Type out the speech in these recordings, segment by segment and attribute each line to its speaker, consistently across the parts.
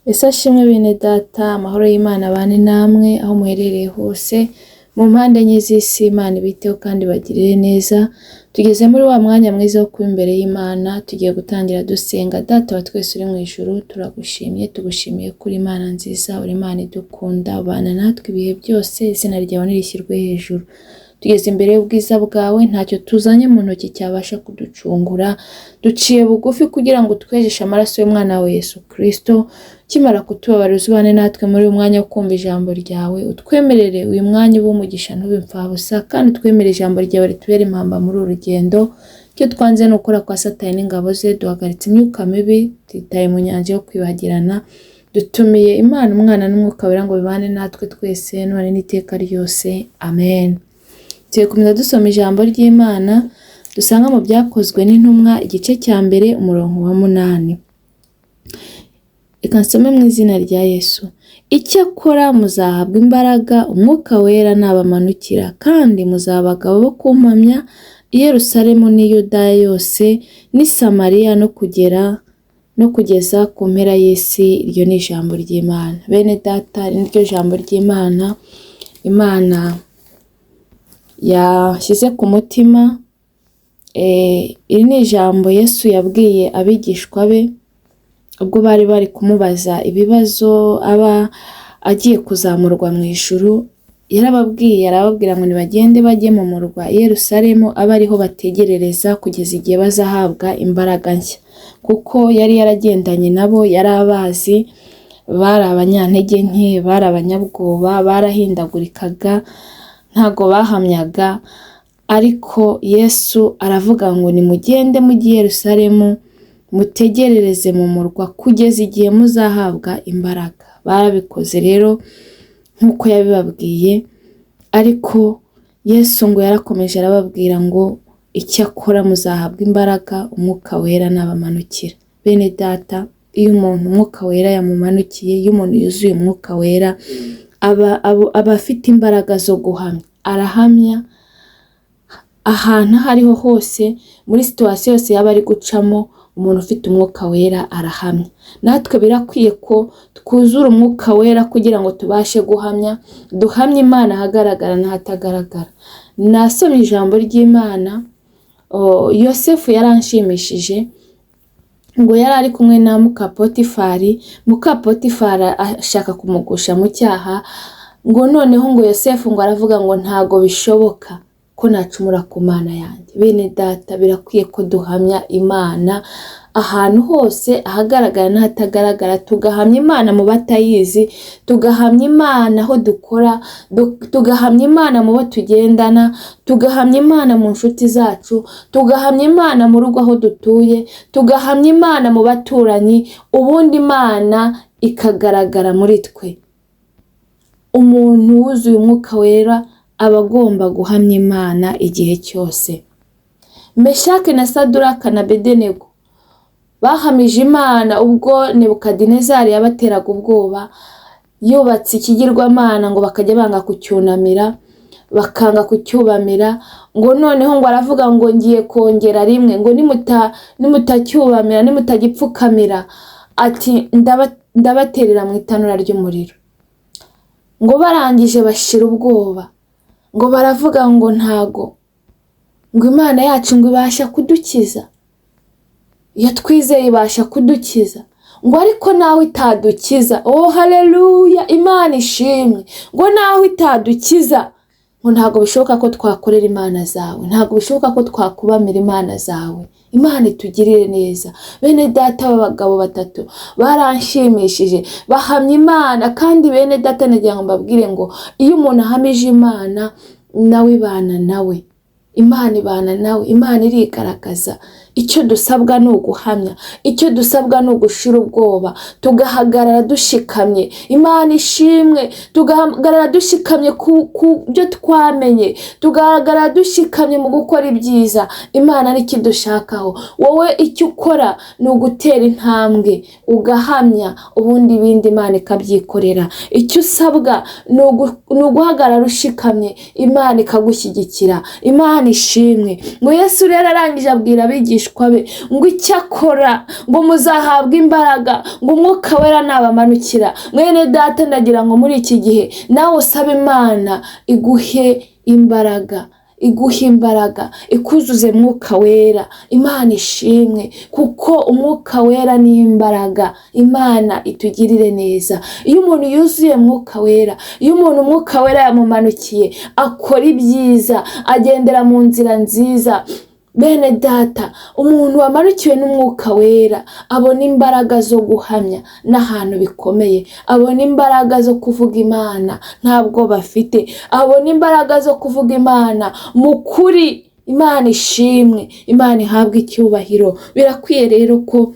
Speaker 1: Ese ashimwe bene data, amahoro y'Imana abane namwe aho muherereye hose, mu mpande enye z'isi, Imana ibiteho kandi ibagirire neza. Tugeze muri wa mwanya mwiza wo kuba imbere y'Imana, tugiye gutangira dusenga. Data wa twese uri mu ijuru, turagushimye, tugushimiye ko uri Imana nziza, uri Imana idukunda, ubana natwe ibihe byose, izina ryawe nirishyirwe hejuru. Tugeze imbere y'ubwiza bwawe, ntacyo tuzanye mu ntoki cyabasha kuducungura, duciye bugufi kugira ngo twejeshe amaraso y'umwana wawe Yesu Kristo. Ukimara kutubabarira ubane natwe muri uyu mwanya wo kumva ijambo ryawe, utwemerere uyu mwanya ube umugisha ntube imfabusa, kandi utwemere ijambo ryawe ritubere impamba muri uru rugendo. Icyo twanze ni ukora kwa Satani n'ingabo ze, duhagaritse imyuka mibi, tuyitaye mu nyanja yo kwibagirana. Dutumiye Imana, Umwana n'Umwuka Wera ngo bibane natwe twese none n'iteka ryose. Amen. Tugiye gukomeza dusoma ijambo ry'Imana dusanga mu Byakozwe n'Intumwa, igice cya 1, umurongo wa 8. Reka nsome mu izina rya Yesu. Icyakora muzahabwa imbaraga, Umwuka Wera nabamanukira, kandi muzaba abagabo bo kumpamya i Yerusalemu n'i Yudaya yose n'i Samariya no kugeza ku mpera y'isi. Iryo ni ijambo ry'Imana. Bene data, iri ni ryo jambo ry'Imana Imana yashyize ku mutima. Iri ni ijambo Yesu yabwiye abigishwa be ubwo bari bari kumubaza ibibazo aba agiye kuzamurwa mu ijuru. Yarababwiye, arababwira ngo nibagende bajye mu murwa i Yerusalemu, abe ariho bategerereza kugeza igihe bazahabwa imbaraga nshya, kuko yari yaragendanye nabo, yari abazi, bari abanyantege nke, bari abanyabwoba, barahindagurikaga, ntago bahamyaga. Ariko Yesu aravuga ngo nimugende mujye i Yerusalemu, mutegerereze mu murwa kugeza igihe muzahabwa imbaraga. Barabikoze rero nk'uko yabibabwiye, ariko Yesu ngo yarakomeje arababwira ngo icyakora muzahabwa imbaraga, Umwuka Wera nabamanukira. Bene data, iyo umuntu Umwuka Wera yamumanukiye, iyo umuntu yuzuye Umwuka Wera, aba afite imbaraga zo guhamya. Arahamya ahantu aho ariho hose, muri situation yose yaba ari gucamo, umuntu ufite Umwuka Wera arahamya. Natwe birakwiye ko twuzura Umwuka Wera kugira ngo tubashe guhamya, duhamye Imana ahagaragara n'ahatagaragara. Nasomye ijambo ry'Imana, Yosefu yaranshimishije, ngo yari ari kumwe na muka Potifari, muka Potifari ashaka kumugusha mu cyaha, ngo noneho ngo Yosefu ngo aravuga ngo ntago bishoboka ko nacumura ku Mana yanjye. Bene data, birakwiye ko duhamya Imana ahantu hose, ahagaragara n'ahatagaragara, tugahamya Imana mu batayizi, tugahamya Imana aho dukora, tugahamya Imana mu bo tugendana, tugahamya Imana mu nshuti zacu, tugahamya Imana mu rugo aho dutuye, tugahamya Imana mu baturanyi, ubundi Imana ikagaragara muri twe. Umuntu wuzuye Umwuka Wera aba agomba guhamya Imana igihe cyose. Meshake na Saduraka na Bedenego bahamije Imana ubwo Nebukadinezari yabateraga ubwoba, yubatse ikigirwamana ngo bakajya banga kucyunamira, bakanga kucyubamira, ngo noneho ngo aravuga ngo ngiye kongera rimwe, ngo nimutacyubamira, nimutagipfukamira, ati ndabaterera mu itanura ry'umuriro. Ngo barangije bashira ubwoba, ngo baravuga ngo ntago, ngo Imana yacu ngo ibasha kudukiza, iyo twizeye ibasha kudukiza, ngo ariko nawe itadukiza. Oh haleluya, Imana ishimwe. Ngo nawe itadukiza, ngo ntago bishoboka ko twakorera Imana zawe, ntago bishoboka ko twakubamira Imana zawe. Imana itugirire neza. Bene data b'abagabo batatu baranshimishije, bahamya Imana. Kandi bene data, nagira ngo mbabwire ngo iyo umuntu ahamije Imana, nawe ibana nawe, Imana ibana nawe, Imana irigaragaza. Icyo dusabwa ni uguhamya, icyo dusabwa ni ugushira ubwoba, tugahagarara dushikamye. Imana ishimwe. Tugahagarara dushikamye ku byo twamenye, tugahagarara dushikamye mu gukora ibyiza. Imana nicyo idushakaho. Wowe icyo ukora ni ugutera intambwe ugahamya, ubundi ibindi Imana ikabyikorera. Icyo usabwa ni uguhagarara ushikamye, Imana ikagushyigikira. Imana ishimwe. Ngo Yesu rero arangije abwira abigishwa abigishwa be ngo icyakora ngo muzahabwe imbaraga, ngo umwuka wera nabamanukira. Mwene data, ndagira ngo muri iki gihe nawe usabe Imana iguhe imbaraga, iguhe imbaraga, ikuzuze mwuka wera. Imana ishimwe, kuko umwuka wera ni imbaraga. Imana itugirire neza. Iyo umuntu yuzuye mwuka wera, iyo umuntu umwuka wera yamumanukiye, akora ibyiza, agendera mu nzira nziza. Bene data, umuntu wamanukiwe n'umwuka wera abona imbaraga zo guhamya n'ahantu bikomeye, abona imbaraga zo kuvuga Imana ntabwo bafite, abona imbaraga zo kuvuga Imana mu kuri. Imana ishimwe, Imana ihabwe icyubahiro. Birakwiye rero ko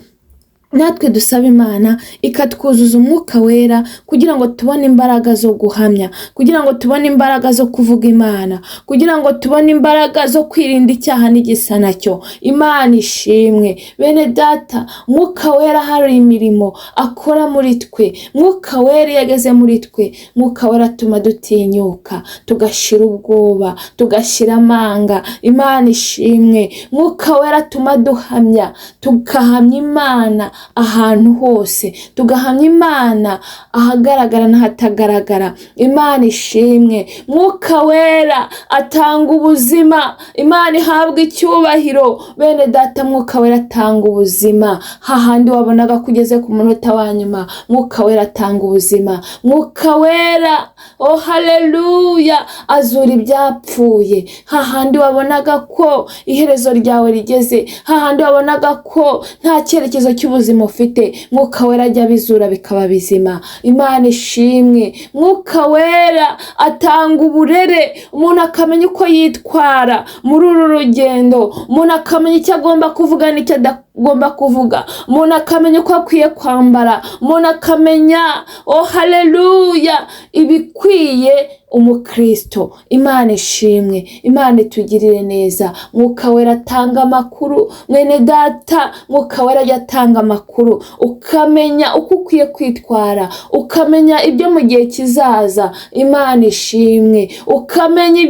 Speaker 1: natwe dusaba Imana ikatwuzuza umwuka wera, kugira ngo tubone imbaraga zo guhamya, kugira ngo tubone imbaraga zo kuvuga Imana, kugira ngo tubone imbaraga zo kwirinda icyaha n'igisa nacyo. Imana ishimwe. Bene data, mwuka wera hari imirimo akora muri twe. Mwuka wera iyo ageze muri twe, mwuka wera atuma dutinyuka, tugashira ubwoba, tugashyira amanga. Imana ishimwe. Mwuka wera atuma duhamya, tugahamya Imana ahantu hose, tugahamya Imana ahagaragara n'ahatagaragara. Imana ishimwe. Mwuka wera atanga ubuzima. Imana ihabwa icyubahiro. Bene data, mwuka wera atanga ubuzima. Hahandi wabonaga ko ugeze ku munota wa nyuma, mwuka wera atanga ubuzima. Mwuka wera, oh haleluya, azura ibyapfuye. Hahandi wabonaga ko iherezo ryawe rigeze, hahandi wabonaga ko nta cyerekezo cy'ubuzima ufite, mwuka wera ajya abizura bikaba bizima. Imana ishimwe. Mwuka wera atanga uburere, umuntu akamenya uko yitwara muri uru rugendo, umuntu akamenya icyo agomba kuvuga n'icyo adagomba kuvuga, umuntu akamenya uko akwiye kwambara, umuntu akamenya, oh haleluya, ibikwiye umukristo. Imana ishimwe, Imana itugirire neza. Mwuka wera atanga amakuru. Mwene data, mwuka wera ajya atanga amakuru, ukamenya uko ukwiye kwitwara, ukamenya ibyo mu gihe kizaza. Imana ishimwe. Ukamenya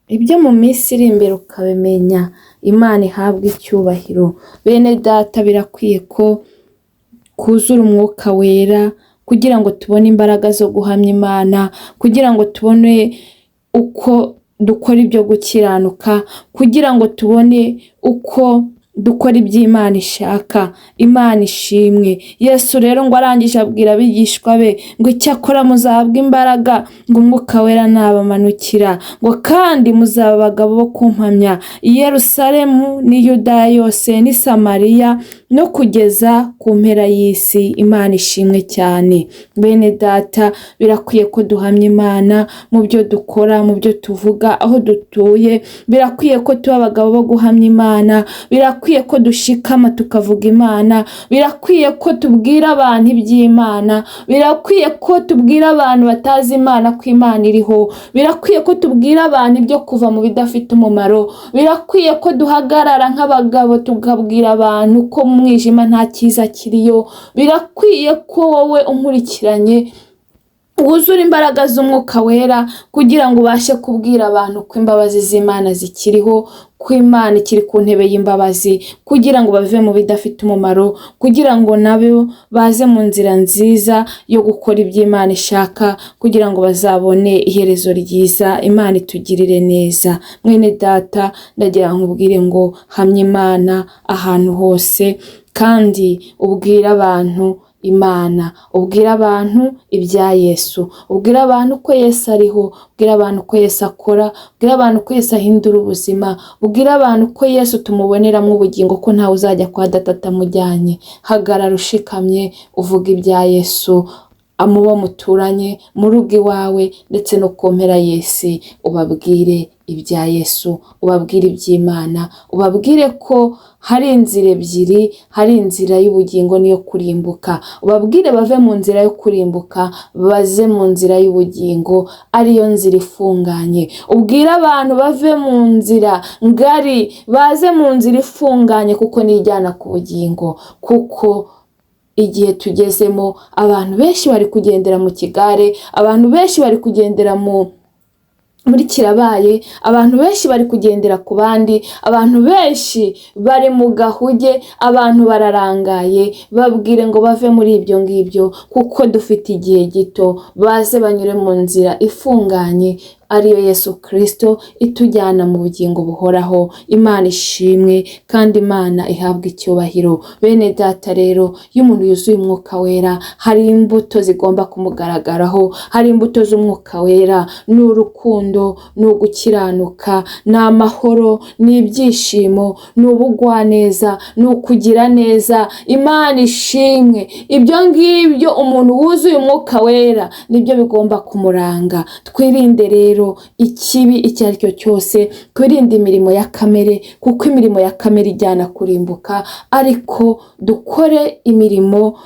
Speaker 1: ibyo mu minsi iri imbere ukabimenya. Imana ihabwe icyubahiro. Bene data, birakwiye ko kuzura umwuka wera kugira ngo tubone imbaraga zo guhamya Imana, kugira ngo tubone uko dukora ibyo gukiranuka, kugira ngo tubone uko dukora ibyo Imana ishaka. Imana ishimwe. Yesu rero ngo arangije abwira abigishwa be ngo icyakora muzahabwa imbaraga, ngo umwuka wera nabamanukira, ngo kandi muzaba abagabo bo kumpamya i Yerusalemu n'i Yudaya yose n'i Samariya no kugeza ku mpera y'isi. Imana ishimwe cyane. Bene data, birakwiye ko duhamya Imana mu byo dukora, mu byo tuvuga, aho dutuye. Birakwiye ko tuba abagabo bo guhamya Imana. Birakwiye ko dushikama tukavuga Imana. Birakwiye ko tubwira abantu iby'Imana. Birakwiye ko tubwira abantu batazi Imana ko Imana iriho. Birakwiye ko tubwira abantu ibyo kuva mu bidafite umumaro. Birakwiye ko duhagarara nk'abagabo tukabwira abantu ko mu mwijima nta cyiza kiriyo. Birakwiye ko wowe unkurikiranye wuzure imbaraga z'umwuka wera, kugira ngo ubashe kubwira abantu ko imbabazi z'Imana zikiriho, ko Imana ikiri ku ntebe y'imbabazi, kugira ngo bave mu bidafite umumaro, kugira ngo nabo baze mu nzira nziza yo gukora ibyo Imana ishaka, kugira ngo bazabone iherezo ryiza. Imana itugirire neza. Mwene data, ndagira ngo nkubwire ngo hamya Imana ahantu hose, kandi ubwire abantu Imana, ubwire abantu ibya Yesu, ubwire abantu ko Yesu ariho, ubwire abantu ko Yesu akora, ubwire abantu ko Yesu ahindura ubuzima, ubwire abantu ko Yesu tumuboneramo ubugingo, ko ntawe uzajya kwa data atamujyanye. Hagarara ushikamye uvuga ibya Yesu mubo muturanye, mu rugo iwawe, ndetse no ku mpera y'isi. Ubabwire ibya Yesu, ubabwire iby'Imana, ubabwire ko hari inzira ebyiri, hari inzira y'ubugingo n'iyo kurimbuka. Ubabwire bave mu nzira yo kurimbuka, baze mu nzira y'ubugingo, ariyo nzira ifunganye. Ubwire abantu bave mu nzira ngari, baze mu nzira ifunganye, kuko niyo ijyana ku bugingo. Kuko igihe tugezemo abantu benshi bari kugendera mu kigare, abantu benshi bari kugendera mu Muri kirabaye, abantu benshi bari kugendera ku bandi, abantu benshi bari mu gahuge, abantu bararangaye. Babwire ngo bave muri ibyo ngibyo kuko dufite igihe gito, baze banyure mu nzira ifunganye ariyo Yesu Kirisito itujyana mu bugingo buhoraho. Imana ishimwe kandi Imana ihabwa icyubahiro. Bene data rero, iyo umuntu yuzuye Umwuka Wera, hari imbuto zigomba kumugaragaraho. Hari imbuto z'Umwuka Wera: ni urukundo, ni ugukiranuka, ni amahoro, ni ibyishimo, ni ubugwaneza, ni ukugira neza. Imana ishimwe. Ibyo ngibyo umuntu wuzuye Umwuka Wera nibyo bigomba kumuranga. Twirinde rero ikibi icyo ari cyo cyose, twirinde imirimo ya kamere, kuko imirimo ya kamere ijyana kurimbuka, ariko dukore imirimo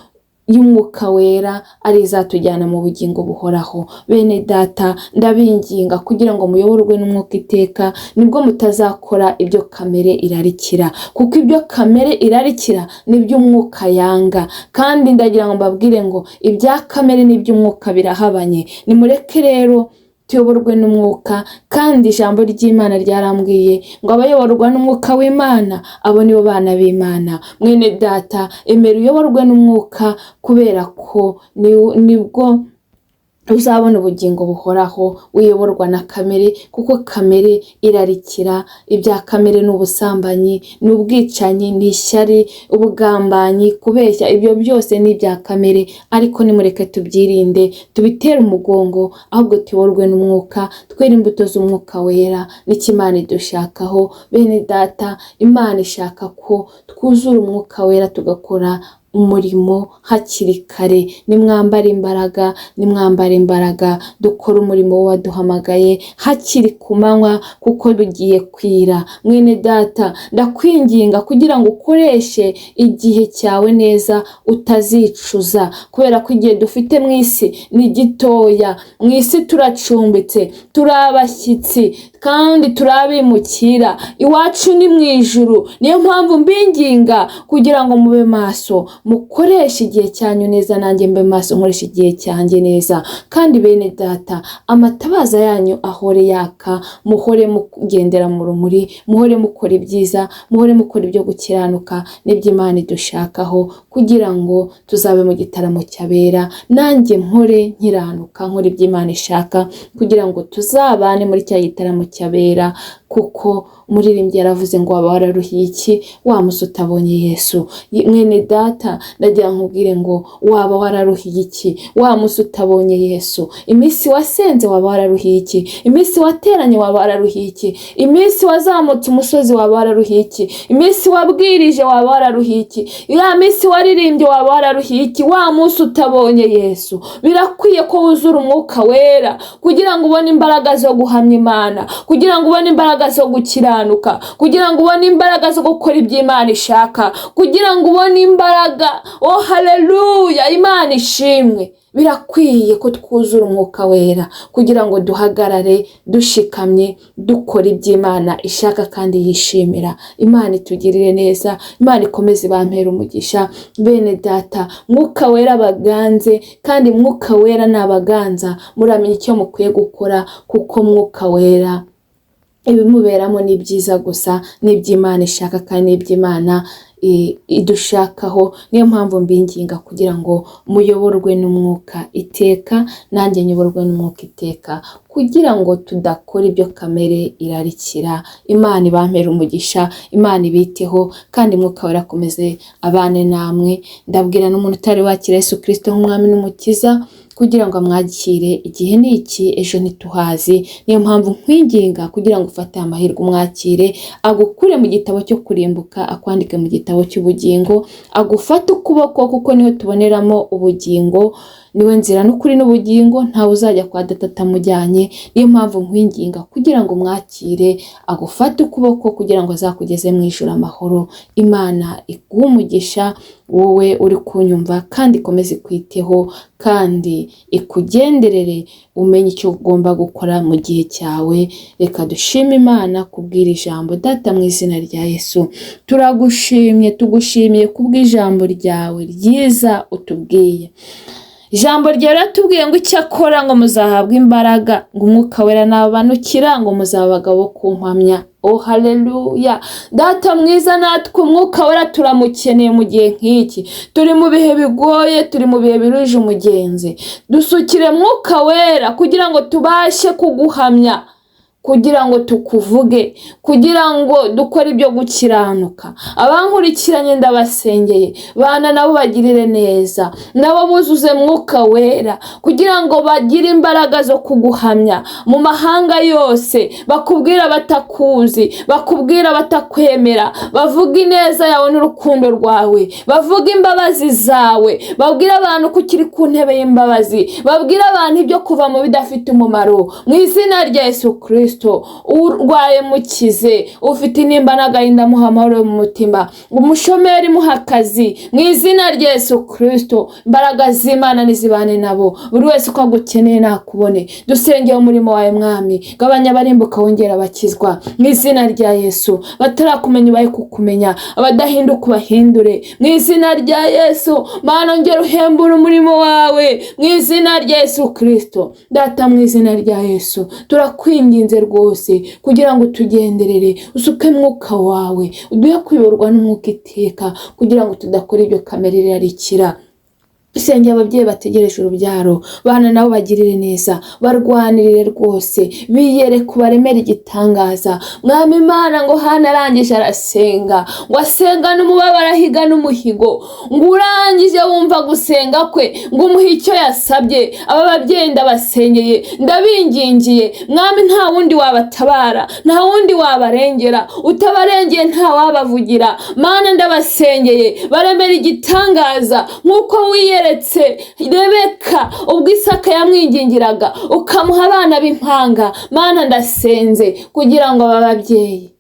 Speaker 1: y'Umwuka Wera ari izatujyana mu bugingo buhoraho. Bene data, ndabinginga kugira ngo muyoborwe n'Umwuka iteka, nibwo mutazakora ibyo kamere irarikira, kuko ibyo kamere irarikira nibyo Umwuka yanga. Kandi ndagira ngo mbabwire ngo ibya kamere n'iby'Umwuka birahabanye. Nimureke rero tuyoborwe n'Umwuka. Kandi ijambo ry'Imana ryarambwiye ngo abayoborwa n'Umwuka w'Imana, abo nibo bana b'Imana. Mwene data, emera uyoborwe n'Umwuka, kubera ko nibwo uzabona ubugingo buhoraho. Wiyoborwa na kamere, kuko kamere irarikira. Ibya kamere ni ubusambanyi, ni ubwicanyi, ni ishyari, ubugambanyi, kubeshya. Ibyo byose ni ibya kamere, ariko nimureke tubyirinde, tubitere umugongo, ahubwo tuyoborwe n'Umwuka, twere imbuto z'Umwuka Wera. Nicyo Imana idushakaho. Bene data, Imana ishaka ko twuzura Umwuka Wera, tugakora umurimo hakiri kare. Nimwambare imbaraga, nimwambare imbaraga, dukore umurimo waduhamagaye hakiri ku manywa, kuko bigiye kwira. Mwene data, ndakwinginga kugira ngo ukoreshe igihe cyawe neza, utazicuza, kubera ko igihe dufite mu isi ni gitoya. Mu isi turacumbitse, turi abashyitsi kandi turi abimukira, iwacu ni mu ijuru. Niyo mpamvu mbinginga kugira ngo mube maso, mukoreshe igihe cyanyu neza, nanjye mbe maso nkoresha igihe cyanjye neza. Kandi bene data, amatabaza yanyu ahore yaka, muhore mugendera mu rumuri, muhore mukora ibyiza, muhore mukora ibyo gukiranuka n'ibyo Imana idushakaho, kugira ngo tuzabe mu gitaramo cy'abera. Nanjye mpore nkiranuka, nkora ibyo Imana ishaka, kugira ngo tuzabane muri cya gitaramo cy'abera, kuko umuririmbyi yaravuze ngo waba wararuhiye iki wa musi utabonye Yesu? Mwene data, ndagira nkubwire ngo waba wararuhiye iki wa musi utabonye Yesu? Iminsi wasenze waba wararuhiye iki? Iminsi wateranye waba wararuhiye iki? Iminsi wazamutse umusozi waba wararuhiye iki? Iminsi wabwirije waba wararuhiye iki? Ya minsi waririmbye waba wararuhiye iki wa munsi utabonye Yesu? Birakwiye ko wuzura Umwuka Wera kugira ngo ubone imbaraga zo guhamya Imana, kugira ngo ubone imbaraga zo gukiranuka, kugira ngo ubone imbaraga zo gukora ibyo Imana ishaka, kugira ngo ubone imbaraga. Oh haleluya, Imana ishimwe. Birakwiye ko twuzura Umwuka Wera kugira ngo duhagarare dushikamye, dukora ibyo Imana ishaka kandi yishimira. Imana itugirire neza, Imana ikomeze ibampere umugisha. Bene data, Mwuka Wera baganze, kandi Mwuka Wera nabaganza muramenya icyo mukwiye gukora, kuko Mwuka Wera ibimuberamo ni byiza gusa, n'iby'Imana ishaka kandi n'iby'Imana idushakaho. Niyo mpamvu mbinginga kugira ngo muyoborwe n'Umwuka iteka, nanjye nyoborwe n'Umwuka iteka, kugira ngo tudakora ibyo kamere irarikira. Imana ibampere umugisha, Imana ibiteho, kandi Mwuka Wera akomeze abane namwe. Ndabwira n'umuntu utari wakira Yesu Kirisito nk'Umwami n'Umukiza kugira ngo amwakire. Igihe ni iki, ejo ntituhazi. Niyo mpamvu nkwinginga kugira ngo ufate amahirwe umwakire, agukure mu gitabo cyo kurimbuka, akwandike mu gitabo cy'ubugingo, agufate ukuboko, kuko niho tuboneramo ubugingo. Niwe nzira n'ukuri n'ubugingo, ntawe uzajya kwa data atamujyanye. Niyo mpamvu nkwinginga kugira ngo umwakire, agufate ukuboko, kugira ngo azakugeze mu ijuru amahoro. Imana iguhe umugisha wowe uri kunyumva, kandi ikomeze ikwiteho kandi ikugenderere, umenye icyo ugomba gukora mu gihe cyawe. Reka dushime Imana kubwira ijambo. Data, mu izina rya Yesu turagushimye, tugushimiye kubw'ijambo ryawe ryiza utubwiye. Ijambo ryawe riratubwiye ngo icyakora ngo muzahabwa imbaraga, ngo umwuka wera nabamanukira, ngo muzaba abagabo bo kumpamya. Oh haleluya! Data mwiza, natwe umwuka wera turamukeneye mu gihe nk'iki. Turi mu bihe bigoye, turi mu bihe biruje umugenzi. Dusukire mwuka wera kugira ngo tubashe kuguhamya, kugira ngo tukuvuge, kugira ngo dukore ibyo gukiranuka. Abankurikiranye ndabasengeye, bana nabo bagirire neza, nabo buzuze mwuka wera kugira ngo bagire imbaraga zo kuguhamya mu mahanga yose, bakubwira batakuzi, bakubwira batakwemera, bavuga ineza yawe n'urukundo rwawe, bavuga imbabazi zawe, babwire abantu ko ukiri ku ntebe y'imbabazi, babwire abantu ibyo kuva mu bidafite umumaro. Mu izina rya Yesu Kristo, urwaye mukize, ufite intimba n'agahinda muha amahoro mu mutima, umushomeri muha akazi. Mu izina rya Yesu Kristo, imbaraga z'Imana nizibane nabo, buri wese uko agukeneye nakubone. Dusengeye umurimo wawe Mwami, gabanya abarimbuka wongera abakizwa. Mu izina rya Yesu, batarakumenya ubahe kukumenya, abadahinduka ubahindure. Mu izina rya Yesu, Mana ongera uhembure umurimo wawe. Mu izina rya Yesu Kristo, Data, mu izina rya Yesu turakwinginze rwose kugira ngo utugenderere, usuke mwuka wawe, uduhe kuyoborwa n'umwuka iteka, kugira ngo tudakora ibyo kamere irarikira. Dusengeye ababyeyi bategereje urubyaro, bana nabo bagirire neza, barwanirire rwose, biyereke ubaremere igitangaza. Mwami Imana, ngo Hana arangije arasenga, ngo asenga n'umubabaro ahiga n'umuhigo, ngo urangije wumva gusenga kwe, ngo umuhe icyo yasabye. Aba babyeyi ndabasengeye, ndabingingiye Mwami, nta wundi wabatabara, nta wundi wabarengera, utabarengeye nta wabavugira. Mana ndabasengeye, baremere igitangaza nk'uko wiyeretse Rebeka ubwo Isaka yamwingingiraga, ukamuha abana b'impanga. Mana ndasenze kugira ngo aba babyeyi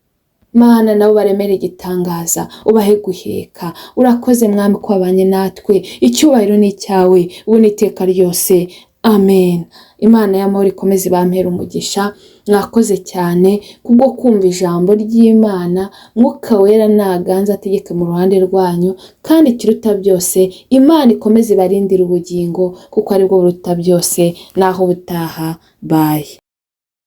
Speaker 1: Mana nabo baremere igitangaza, ubahe guheka. Urakoze Mwami ko wabanye natwe, icyubahiro ni icyawe ubu n'iteka ryose, amen. Imana y'amahoro ikomeze ibampere umugisha. Mwakoze cyane kubwo kumva ijambo ry'Imana. Mwuka wera naganze ategeke mu ruhande rwanyu, kandi ikiruta byose Imana ikomeze ibarindire ubugingo, kuko aribwo buruta byose. Naho ubutaha, bayi.